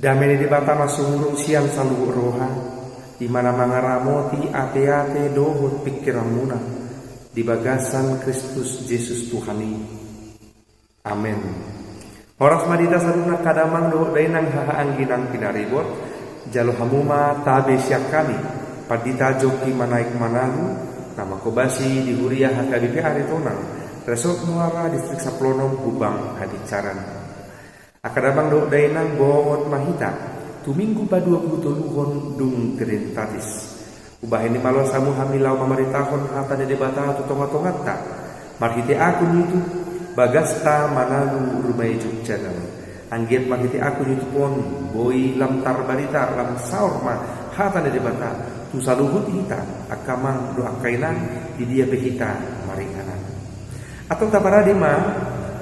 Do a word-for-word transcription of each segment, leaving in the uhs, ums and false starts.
Dame ni Debata na sumurung sian saluhut roha, i ma na mangaramoti ateate dohot pingkiranmuna di bagasan Kristus Jesus Tuhan i. Amen. Horas ma di hita saluhutna angka damang dohot dainang, haha anggi nang pinaribot. Jalo hamu ma tabe sian hami, Pandita Jongki Manaek Manalu, na manghobasi di Huria H K B P Aritonang, Resort Muara, Distrik Sampulu Onom, Hubang Hadincaran. Angka damang dohot dainang, bongot ma hita tu Minggu paduapulutoluhon dung Trinitatis. Hubahen i ma loas hamu hami laho mamaritahon hata ni Debata tu tongatonganta marhite akun YouTube Bagasta Manalu Rumai Jogja Now. Anggiat marhite akun YouTube on boi lam tarbarita, lam saor ma hata ni Debata tu saluhut hita, angka amang dohot angka inang, di dia pe hita maringanan. Antong taparade ma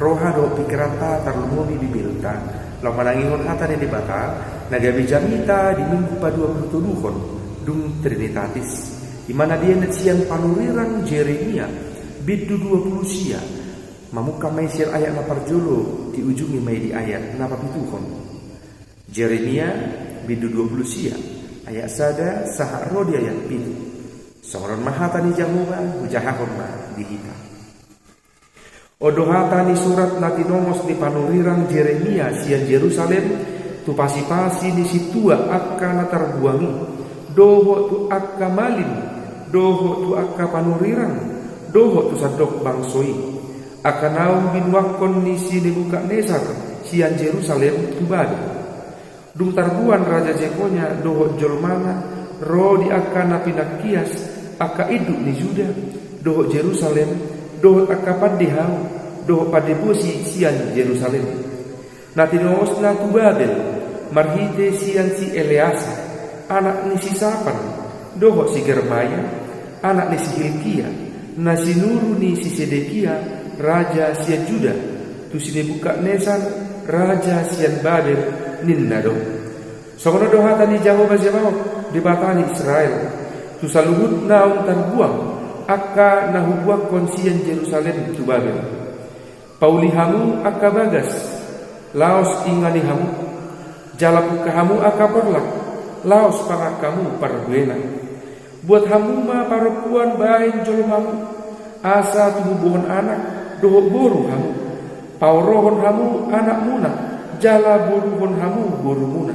roha dohot pingkiranta, tarlumobi Bibelta, laho manangihon hata ni Debata na gabe jamita di Minggu paduapulutoluhon dung Trinitatis, i ma na dienet sian panurirang Jeremia bindu duapulu sia, mamungka ma i sian ayat na parjolo, diujungi ma i di ayat na papituhon. Jeremia bindu duapulu sia, ayat sada sahat ro di ayat pitu. Songon on ma hata ni Jahowa, hujahahon ma di hita. On do hata ni surat na tinongos ni panurirang Jeremia sian Jerusalem, tu pasipasi ni sintua angka na tarbuang i, dohot tu angka malim, dohot tu angka panurirang, dohot tu sandok bangso i, angka naung binuangkon ni si Nebukadnesar sian Jerusalem tu Babel. Dung tarbuan Raja Jekonya dohot jolmana ro di angka na pinangkias angka induk ni Juda dohot Jerusalem, dohot angka pande hau dohot pande bosi sian Jerusalem, na tinongosna tu Babel marhite sian si Eleasar, anak ni si Sapan, dohot si Germaya, anak ni si Hilkia, na sinuru ni si Sedekia, raja sian Juda, tu si Nebukadnesar, raja sian Babel, ninna do: Songon on do hata ni Jahowa Zebaot, Debata ni Israel, tu saluhut naung tarbuang, angka na hubuangkon sian Jerusalem tu Babel: Pauli hamu angka bagas, laos ingani hamu, jala pungka hamu angka porlak, laos pangan hamu parbuena. Buat hamu ma parompuan bahen jolmamu, asa tumubuhon anak dohot boru hamu. Paorohon hamu anakmuna, jala boruhon hamu borumuna,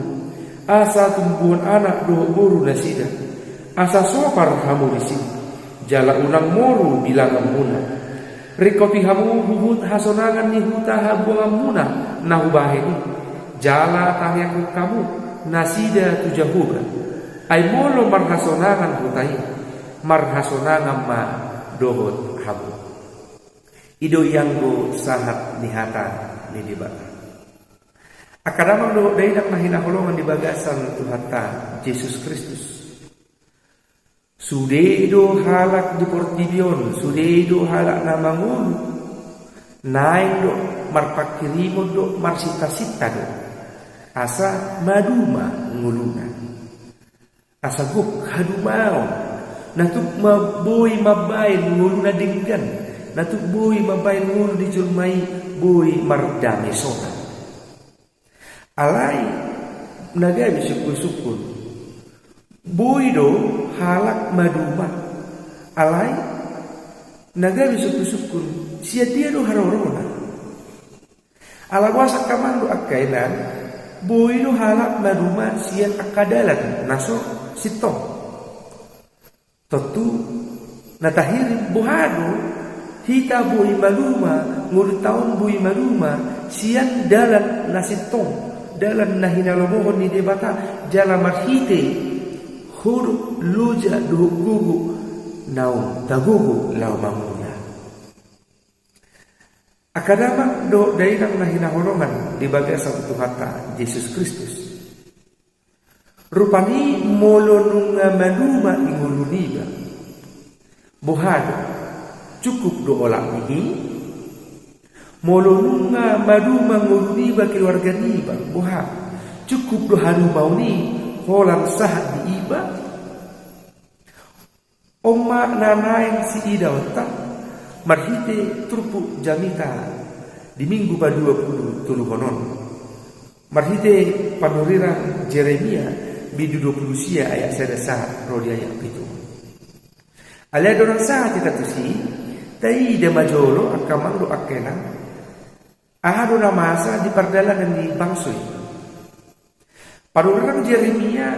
asa tumubuhon anak dohot boru nasida, asa sopar hamu disi, jala unang moru bilanganmuna. Ringkoti hamu huhut hasonangan ni huta habuanganmuna na hubahen i, jala tangianghon hamu nasida tu Jahowa. Ai molo marhasonangan huta i, marhasonangan ma dohot hamu. I do ianggo sahat ni hata ni Debata. Angka damang dohot dainang na hinaholongan di bagasan Tuhanta Jesus Kristus. Sude do halak di portibi on, sude do halak na mangolu, naeng do, marpangkirimon do, marsintasinta do, asa maduma ngoluna. Asa gok hadumaon, na tuk ma boi mambahen ngolu na denggan, na tuk boi mambahen ngolu ni jolma i boi mardame sonang. Alai na gabe sungkunsungkun, boi do halak maduma. Alai na gabe sungkunsungkun, sian dia do harorona? Ala boasa, angka amang dohot angka inang, boi do halak maduma sian angka dalan na so sintong? Tontu na tahirim, boha do hita boi maduma, ngolunta on boi maduma sian dalan na sintong, dalan na hinalomohon ni Debata, jala marhite hodok, loja dohot gogo naung tagogo laho mangula. Angka damang dohot dainang na hinaholongan di bagasan Tuhanta Jesus Kristus. Rupani molo nunga maduma i ngolu niba, boha do? Cukup do olat ni i? Molo nunga maduma ngolu niba, keluarga niba, boha? Cukup do hadumaon i holan sahat di iba? On ma na naeng siidaonta marhite turpuk jamita di Minggu paduapulutoluhon on. Marhite panurirang Jeremia, bindu dua pulu sia ayat sada sahat ro di ayat pitu. Alai adong na sahat hita tusi, taida ma jolo angka amang dohot angka inang, aha do na masa di pardalanan ni bangso i. Panurirang Jeremia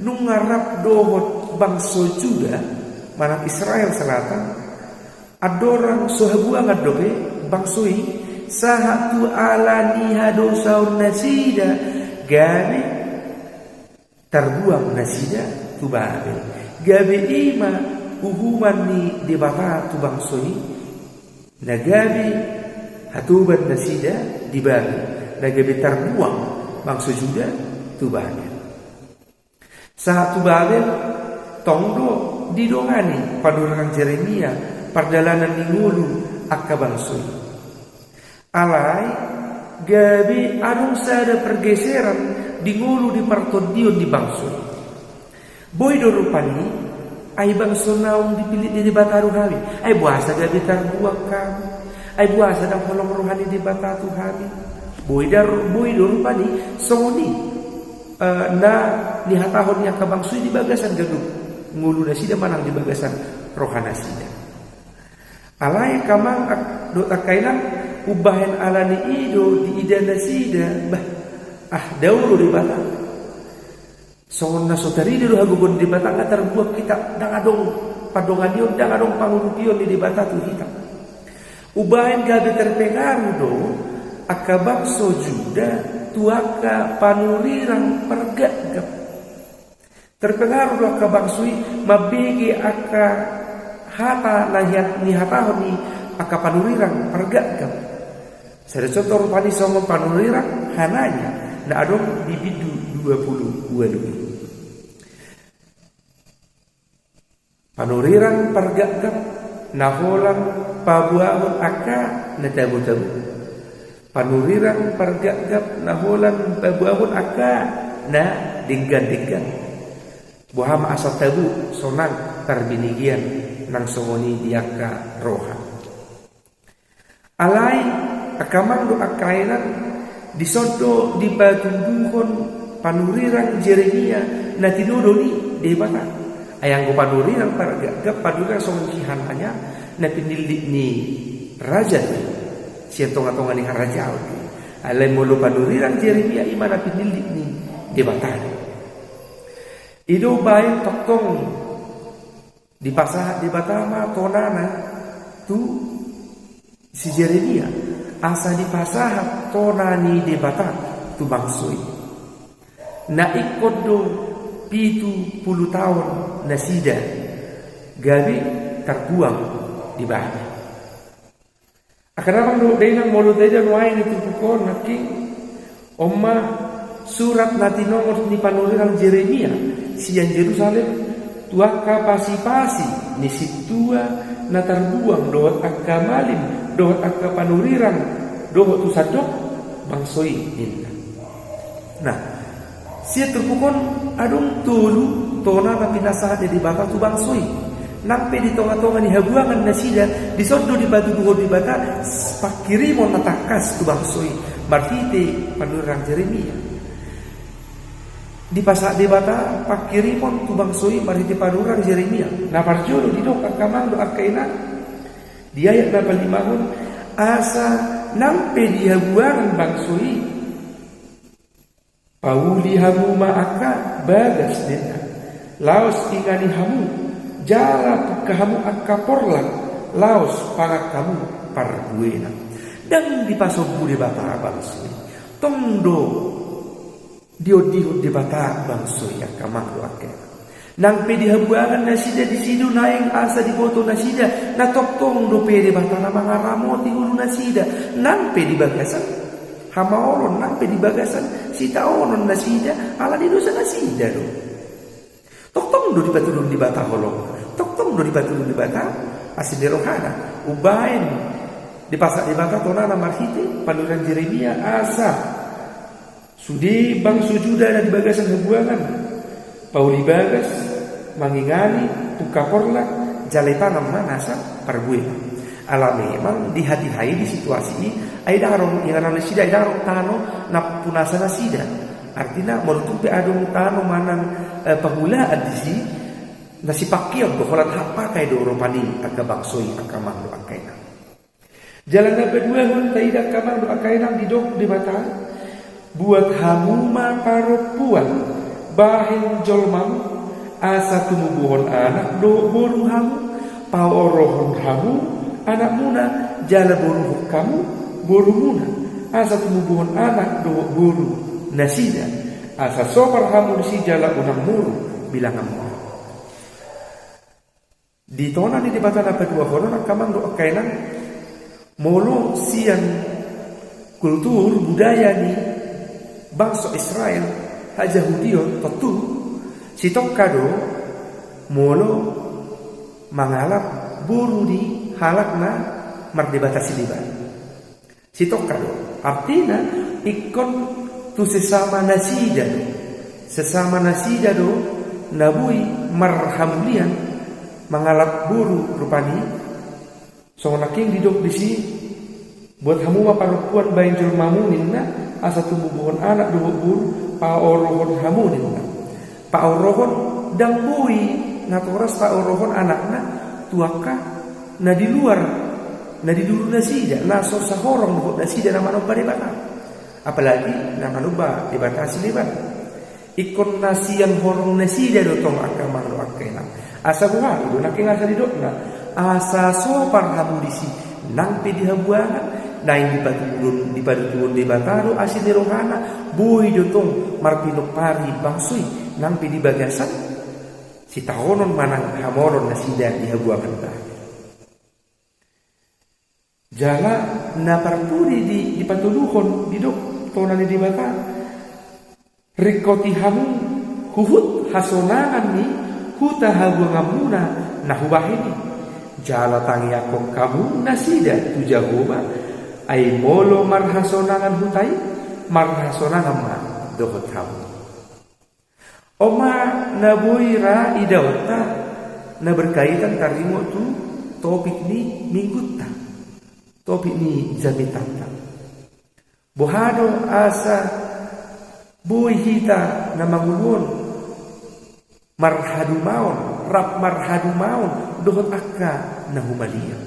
nunga rap dohot bangso Juda, manang Israel Selatan, andorang so habuangan dope bangso i, sahat tu ala ni hadosaon nasida, gabe tarbuang nasida tu Babel. Gabe i ma uhuman ni Debata tu bangso i, na gabe hatoban nasida di Babel, na gabe tarbuang bangso Juda tu Babel. Sahat tu Babel, tong do didongani panurirang Jeremia pardalanan ni ngolu angka bangso i. Alai gabe adong sada pergeseran di ngolu di partondion ni bangso i. Boi do rupani, ai bangso naung dipillit ni Debata do hami. Ai boasa gabe tarbuang hami? Ai boasa ndang holong roha ni Debata tu hami? Boi do, boi do rupani songon i, eh, na nihatahon ni angka bangso i di bagasan ganup ngolu nasida manang di bagasan roha nasida. Alai angka amang dohot angka inang, umbahen ala ni i do diida nasida, bah, ah, dao do Debata. Songon na so tarida do hagogoon ni Debata, nga tarbuang hita, ndang adong pandonganion, ndang adong pangurupion ni Debata tu hita. Umbahen gabe terpengaruh do angka bangso Juda tu angka panurirang pargapgap. Terpengaruh do angka bangso i mambege angka hata na nihat-, nihatahon ni angka panurirang pargapgap. Sada contoh rupani songon panurirang Hananya, na adong di bindu dua pulu ualu i. Panurirang pargapgap na holan paboahon angka na tabo-tabo. Panurirang pargapgap na holan paboahon angka na denggan-denggan. Boha ma asa tabo, sonang, tarbinegea nang songon i di angka roha. Alai angka amang dohot angka inang, dison do dipatuduhon panurirang Jeremia na tinodo ni Debata. Ai anggo panurirang pargapgap, panurirang songon si Hananya na pinillit ni raja do i, sian tonga-tonga ni harajaon do i. Alai molo panurirang Jeremia, i ma na pinillit ni Debata do i. I do umbahen tongtong dipasahat Debata ma tonana tu si Jeremia, asa dipasahat tona ni Debata tu bangso i. Na ingkon do pitu pulu taon nasida gabe tarbuang di Babel. Angka amang dohot inang, molo taida nuaeng di turpuk on nangkin, on ma surat na tinongos ni panurirang Jeremia sian Jerusalem tu angka pasi-pasi ni sintua na tarbuang dohot angka malim dohot angka panurirang dohot tu sandok bangso i, ninna. Nah, sian turpuk on adong tolu tona na pinasahat ni Debata tu bangso i. Nang pe di tonga-tonga ni habuangan nasida, dison do dipatuduhon Debata s-, pangkirimon na tangkas tu bangso i marhite panurirang Jeremia. Dipasahat Debata pangkirimon tu bangso i marhite panurirang Jeremia. Na parjolo didok, angka amang dohot angka inang, di ayat na palimahon, asa nang pe di habuangan bangso i, pauli hamu ma angka bagas, ninna, laos ingani hamu, jala pungka hamu angka porlak, laos pangan hamu parbuena. Ndang dipasombu Debata bangso i. Tong do diondihon Debata bangso i, angka amang dohot angka inang. Nang pe di habuangan nasida, disi do naeng asa diboto nasida, na tongtong dope Debata na mangaramoti ngolu nasida. Nang pe di bagasan hamaolon, nang pe di bagasan sitaonon nasida ala ni dosa nasida do. Tongtong do dipatuduhon Debata holong, tongtong do dipatuduhon Debata asi ni rohana. Umbahen dipasahat Debata tonana marhite panurirang Jeremia, asa sude bangso Juda na di bagasan habuangan, pauli bagas, mangingani, pungka porlak, jala ipangan ma nasa parbuena. Ala memang di hatiha i, di situasi i, ai ndang adong, inganan nasida, ai ndang adong tano na punasan nasida. Artina molo tung pe adong tano manang, eh, pahulaan disi, na sipangkeon do, holan hak pakai do rupani angka bangso i, angka amang dohot angka inang. Jala na paduahon taida angka amang dohot angka inang, didok Debata: Buat hamu ma parompuan bahen jolmamu, asa tumubuhon anak dohot boru hamu, paorohon hamu anakmuna, jala boruhon hamu borumuna, asa tumubuhon anak dohot boru nasida, asa sopar hamu disi jala unang moru bilanganmuna. Di tona ni Debata na paduahon on, angka amang dohot angka inang, molo sian kultur budaya ni bangso Israel, hajahudion, tontu sitongka do molo mangalap boru ni halak na mardebata sileban. Sitongka do. Artina, ingkon tu sesama nasida do. Sesama nasida do na boi marhamulian mangalap boru rupani. Songon nangkin didok disi: Buat hamu ma parompuan bahen jolmamu, ninna, asa tumubuhon anak dohot boru, paorohon hamu, ninna. Paorohon, ndang boi natoras paorohon anakna tu angka na di luar, na di duru nasida, na so sahorong dohot nasida na manomba Debata. Apalagi na manomba debata sileban. Ingkon na sian horong nasida do tong, angka amang dohot angka inang. Asa boha? I do nangkin asa didokna: Asa sopar hamu disi nang pe di habuangan. Naeng dipatuduhon, dipatuduhon Debata do asi ni rohana, boi do tong marpinompari bangso i nang pe di bagasan sitaonon manang hamaolon nasida di habuangan bahen. Jala na parpudi di, dipatuduhon, didok tona ni Debata: Ringkoti hamu huhut hasonangan ni huta habuanganmuna na hubahen i. Jala tangiangkon hamu nasida tu Jahowa, ai molo marhasonangan huta i, marhasonangan ma dohot hamu. On ma na boi ra idaonta na berkaitan taringot tu topik ni minggunta, topik ni jamitanta. Boha do asa boi hita na mangolu on marhadumaon, rap marhadumaon dohot angka na humaliang?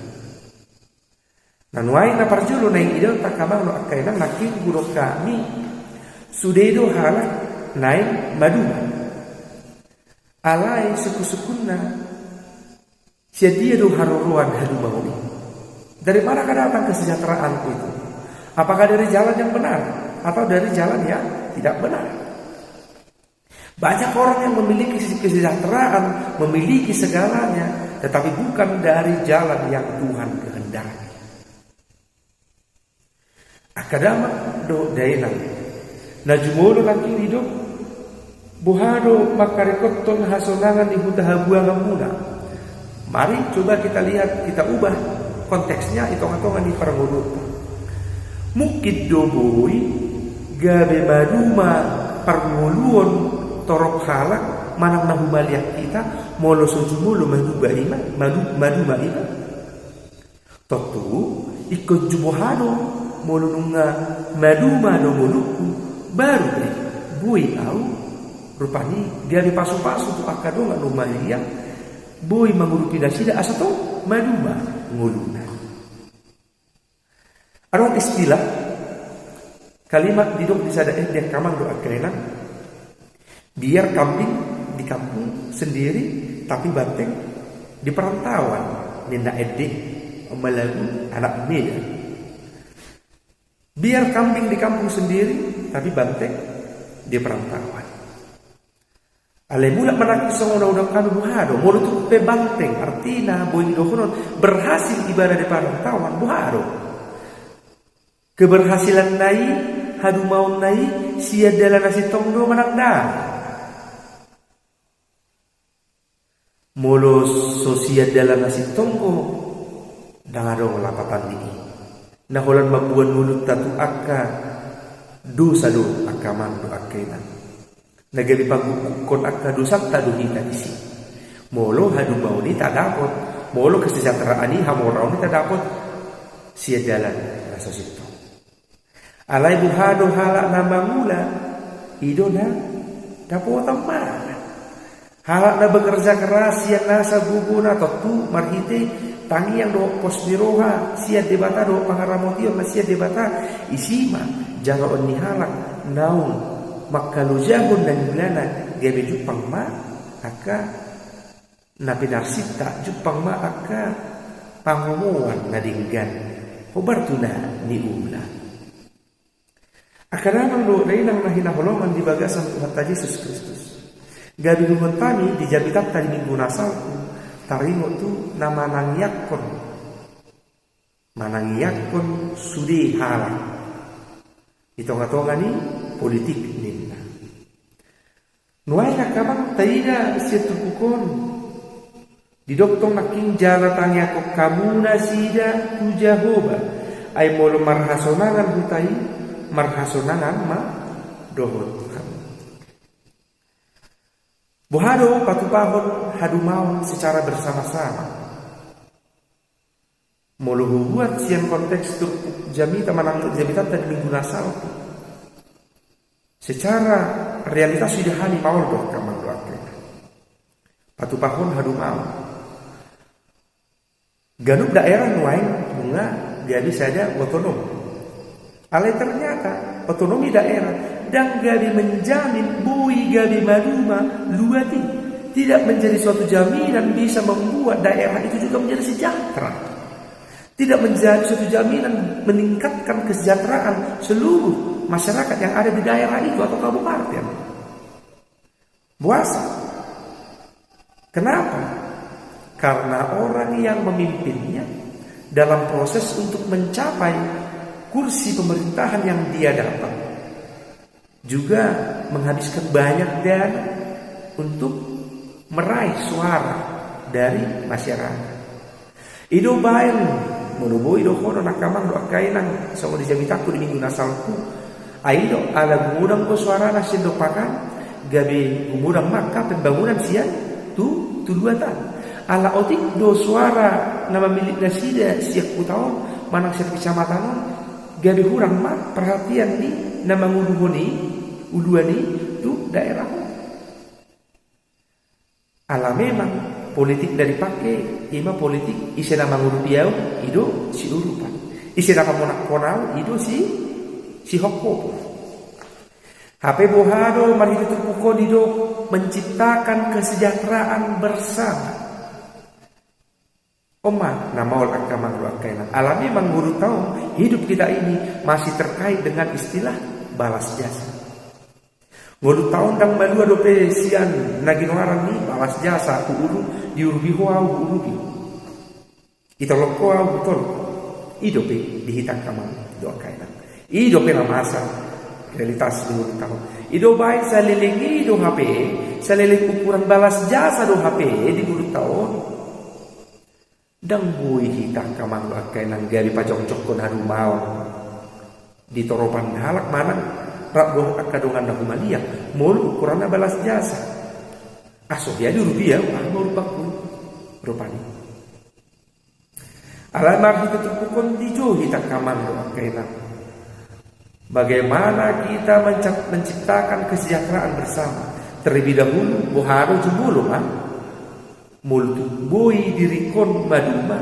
Na nuaeng na parjolo naeng idaonta, angka amang dohot angka inang, nangkin hudok hami, sude do halak naeng maduma. Alai sungkun-sungkunna, sian dia do haroroan hadumaon i? Dari manakah datang kesejahteraan itu? Apakah dari jalan yang benar atau dari jalan yang tidak benar? Banyak orang yang memiliki kesejahteraan, memiliki segalanya, tetapi bukan dari jalan yang Tuhan kehendaki. Angka damang dohot dainang, na jumolo nangkin didok, boha do mangkaringkothon hasonangan ni huta habuanganmuna? Mari coba kita lihat, kita ubah konteksnya i tonga-tonga ni parngoluonta. Mungkin do boi gabe maduma parngoluon torop halak manang na humaliang hita, molo so jumolo maduma i ma, madu-, maduma i ma? Tontu, ingkon jumoha do, molo nunga maduma do ngolungku, baru pe boi ahu rupani gabe pasu-pasu tu angka dongan na humaliang, boi mangurupi nasida asa tong maduma ngoluna. Adong istilah, kalimat didok di sada ende, angka amang dohot angka inang: Biar kambing di kampung sendiri, tapi banteng di perantauan, ninna ende, molo lagu anak Medan. Biar kambing di kampung sendiri, tapi banteng di perantauan. Alai mulak ma nangkin songon na hudok hami, boha do molo tung pe banteng, artina boi dohonon berhasil ibadah di perantauan, boha do? Keberhasilanna i, hadumaonna i, sian dalan na sintong do manang ndang? Molo so sian dalan na sintong do, ndang adong lapatan ni i. Na holan mamboan ngolunta tu angka dosa do, angka amang dohot angka inang. Na gabe panggugukkon angka dosanta do hita disi. Molo hadumaon i tadapot, Molo kesejahteraan i, hamoraon i tadapot sian dalan na so sintong. Alai boha do halak na mangula, i do na dapotan mangan. Halak na bekerja keras sian nasa gogona, tontu marhite tangiang dohot pos ni roha sian Debata dohot pangaramotion na sian Debata, isi ma jaloon ni halak naung mangkalojahon na niulana, gabe jumpang ma angka na pinarsinta, jumpang ma angka pangomoan na denggan hombar tu na niula. Angka damang dohot dainang na hinaholongan di bagasan Tuhanta Jesus Kristus, gabe dohonon hami di jamitanta di Minggu na salpu taringot tu na manangiangkon, manangiangkon sude halak di tongatonga ni politik ninna. Nuaeng angka amang taida sian turpuk on, didok tong nangkin jala tangiangkon hamu nasida tu Jahowa, ai molo marhasonangan huta i, marhasonangan ma dohot hamu. Boha do patupahon hadumaon secara bersama-sama? Molo hubuat sian konteks turpuk jamita manang jamitanta di Minggu na salpu, secara realitas sudah hami maol do angka amang dohot angka inang. Patupahon hadumaon. Ganup daerah nuaeng nunga gabe sada otonom. Alai ternyata otonomi daerah ndang gabe menjamin boi gabe maduma luat i. Tidak menjadi suatu jaminan bisa membuat daerah itu juga menjadi sejahtera. Tidak menjadi suatu jaminan meningkatkan kesejahteraan seluruh masyarakat yang ada di daerah itu atau kabupaten. Boasa? Kenapa? Karena orang yang memimpinnya dalam proses untuk mencapai kursi pemerintahan yang dia dapat juga menghabiskan banyak dana untuk meraih suara dari masyarakat. I do baen, molo boi dohonon angka amang dohot angka inang, songon di jamitangku di Minggu na salpu. Ai do, ala gumodang do suarana sian dompak an, gabe gumodang ma angka pembangunan sian tu, tu luat an. Ala otik do suara na mamillit nasida sian huta on, manang sian kecamatan on, gabe hurang ma perhatian ni na manguluhon i, uluan i, tu daerah on. Ala memang politik na dipake, i ma politik ise na mangurupi au, i do siurupan. Ise na pamonanghon au, i do si, sihophophon. Hape boha do marhite turpuk on didok menciptakan kesejahteraan bersama. On ma na maol angka amang dohot angka inang. Ala memang ngolunta on, hidup kita ini masih terkait dengan istilah balas jasa. Ngolunta on ndang malua dope sian na ginoaran ni balas jasa, huuru, diurupi ho au huurupi, ditolong ho au hutolong. I dope di hita angka amang dohot angka inang. I dope na masa realitas di ngolunta on. I do baen saleleng i do hape, saleleng ukuran balas jasa do hape di ngolunta on. Ndang boi hita angka amang dohot angka inang gabe pajongjongkon hadumaon di toropan halak manang rap dohot angka dongan na humaliang, molo ukuranna balas jasa. Ah, so dia diurupi au, aha ma urupangku rupani. Alai marhite turpuk on dijou hita angka amang dohot angka inang. Bagaimana kita menca-, menciptakan kesejahteraan bersama? Terlebih dahulu, boha do jumolo ma? Molo tung boi diringkon maduma,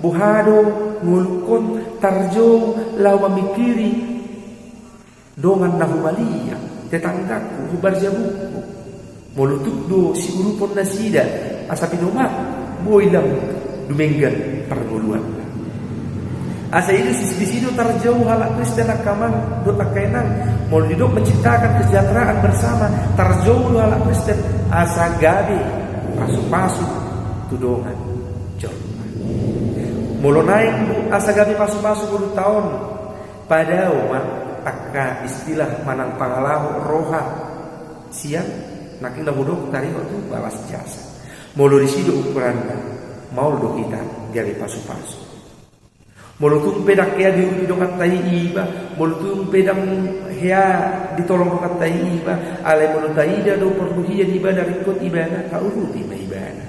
boha do ngolungkon tarjou laho mamingkiri dongan na humaliang, tetanggangku, hombar jabungku? Molo tuk do siurupon nasida, asa pinomat, boi lam dumenggan parngoluanna. Asa i do, di si do tarjou halak Kristen angka amang dohot angka inang. Molo didok menciptakan kesejahteraan bersama, tarjou do halak Kristen asa gabe pasupasu tu dongan jolma. Molo naeng do asa gabe pasupasu ngolunta on, padao ma angka istilah manang pangalaho roha sian nangkin na hudok taringot tu balas jasa. Molo di si do ukuranna, maol do hita gabe pasupasu. Molo tung pe ndang hea diurupi donganta i iba, molo tung pe ndang hea ditolong donganta i iba, alai molo taida do porlu hian ibana ringkot ibana, taurupi ma ibana.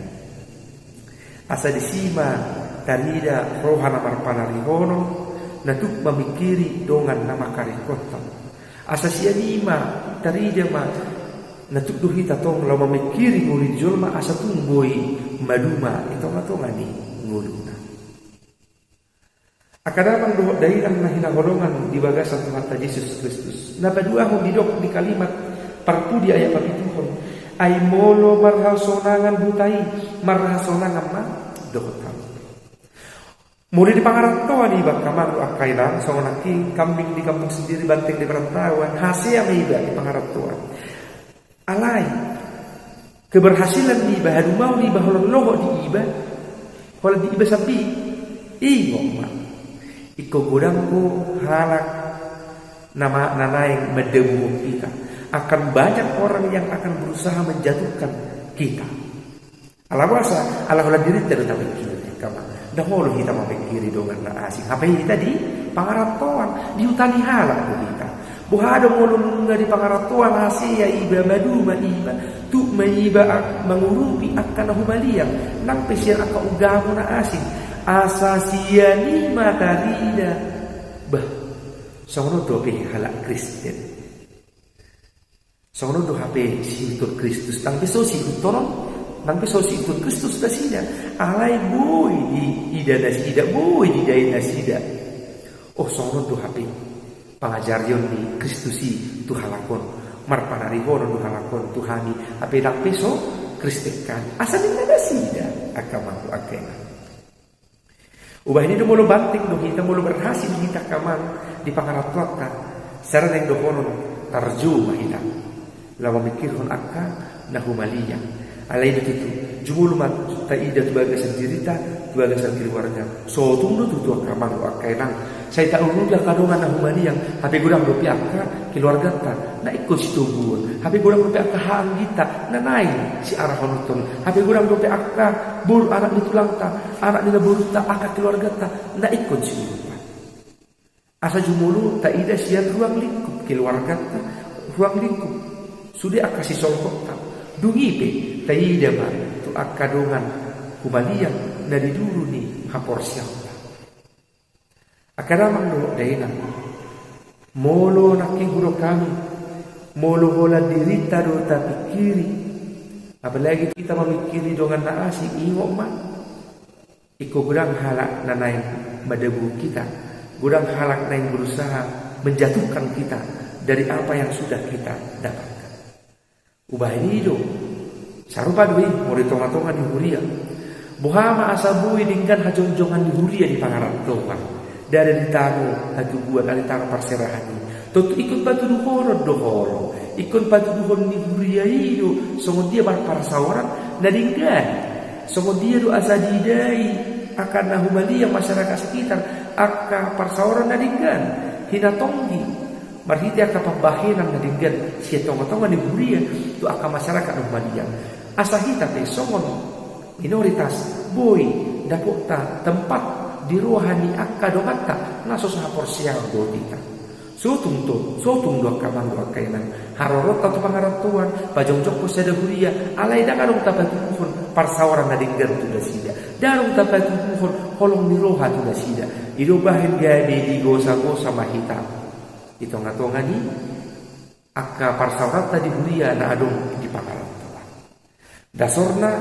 Asa disi ma tarida roha na marpanarihonon, na tuk mamingkiri dongan na mangkaringkothon. Asa sian i ma tarida ma na tuk do hita tong laho mamingkiri ngolu ni jolma, asa tung boi maduma di tongatonga ni ngoluna. Angka damang dohot dainang na hinaholongan di bagasan Tuhanta Jesus Kristus, na paduahon didok di kalimat parpudi ayat papituhon: Ai molo marhasonangan huta i, marhasonangan ma dohot hamu. Molo di pangarantoan iba, angka amang dohot angka inang, songon nangkin kambing di kampung sendiri, banteng di perantauan, hasea ma iba di pangarantoan. Alai keberhasilan ni iba, hadumaon ni iba, holan lohot di iba, holan di iba sambing, ingot ma, ingkon godang do halak na ma-, na naeng mandabuhon hita. Akan banyak orang yang akan berusaha menjatuhkan kita. Ala boasa? Ala holan dirinta do tapingkiri, angka amang. Ndang olo hita mamingkiri dongan na asing. Hape hita di pangarantoan, di huta ni halak do hita. Boha do molo nunga di pangarantoan hasea iba, maduma iba, tuk ma iba a-, mangurupi angka na humaliang, nang pe sian angka ugamo na asing. Asa sian i ma tarida, bah, songon on dope halak Kristen. Songon on do hape siihuthon Kristus, nang pe so siihuthon on, nang pe so siihuthon Kristus nasida. Alai boi diida nasida, boi didai nasida. Oh, songon on do hape pangajarion ni Kristus i tu halak on, marpanarihonon do halak on tu hami, hape nang pe so Kristen hami. Asa ninna nasida, angka amang dohot angka inang. Umbahen i do molo banteng do hita, molo berhasil hita, angka amang, di pangarantoanta, sada naeng dohonon, tarjou ma hita laho mamingkirhon angka na humaliang. Alai do tutu, jumolo ma taida tu bagasan dirita, tu bagasan keluarga. Sotung do tutu, angka amang dohot angka inang, sai taurupi angka dongan na humaliang, hape godang dope angka keluarganta na ingkon sitoguon, hape godang dope angka haangginta na naeng siarahononhon, hape godang dope angka boru, anak ni tulangta, anak ni naborunta, angka keluarganta na ingkon siurupan. Asa jumolo taida sian ruang lingkup keluarganta, ruang lingkup sude angka sisolhotta. Dung i pe taida ma tu angka dongan humaliang na di duru ni haporseaonta. Angka damang dohot dainang, molo nangkin hudok hami, molo holan dirinta do tapingkiri, apalagi hita mamingkiri dongan na asing, ingot ma, ingkon godang halak na naeng mandabuhon hita, godang halak naeng berusaha menjatuhkan kita dari apa yang sudah kita dapatkan. Umbahen i do, sarupa do i molo di tongatonga ni huria. Boha ma asa boi denggan hajongjongan ni huria di pangarantoan? Ndada di tano hatubuan, ala di tano parserahan i. Tontu ingkon patuduhonon do holong, ingkon patuduhon ni huria i do songon dia ma parsaoran na denggan, songon dia do asa diidai angka na humaliang, masyarakat sekitar, angka parsaoran na denggan, hinatonggi marhite angka pambahenan na denggan sian tongatonga ni huria tu angka masyarakat na humaliang. Asa hita pe songon minoritas boi dapotta tempat di roha ni angka donganta na so sahaporseaon dohot hita. Sotung do, sotung do, angka amang dohot angka inang, haroronta tu pangarantoan, pajongjongkon sada huria, alai ndang adong tapatuduhon parsaoran na denggan tu nasida, ndang adong tapatuduhon holong ni roha tu nasida. I do umbahen gabe digosagosa ma hita di tongatonga ni angka parsaoranta di huria na adong di pangarantoan. Dasorna,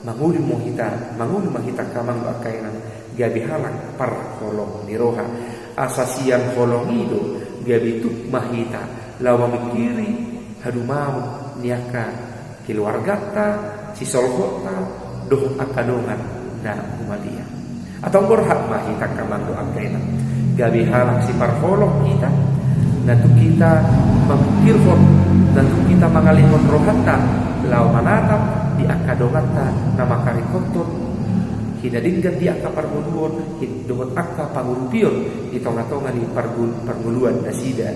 mangolu ma hita, mangolu ma hita, angka amang dohot angka inang, gabe halak parholong ni roha. Asa sian holong i do gabe tuk ma hita laho mamingkiri hadumaon ni angka keluarganta, sisolhotta, dohot angka dongan na humaliang. Antong borhat ma hita, angka amang dohot angka inang, gabe halak siparholong hita, na tuk hita mamingkirhon, na tuk hita mangalehon rohanta laho manatap di angka donganta na mangkaringkothon hinadenggan di angka parngoluon, hin-, dohot angka pangurupion di tongatonga ni pargu-, parngoluan nasida.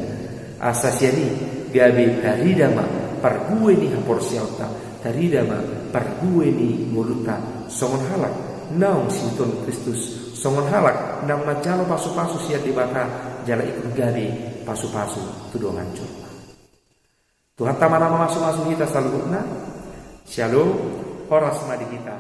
Asa sian i gabe tarida ma parbue ni haporseaonta, tarida ma parbue ni ngolunta songon halak naung siihuthon Kristus, songon halak naung manjalo pasupasu sian Debata jala ingkon gabe pasupasu tu dongan jolma. Tuhanta ma na mamasumasu hita saluhutna. Syalom, horas ma di hita.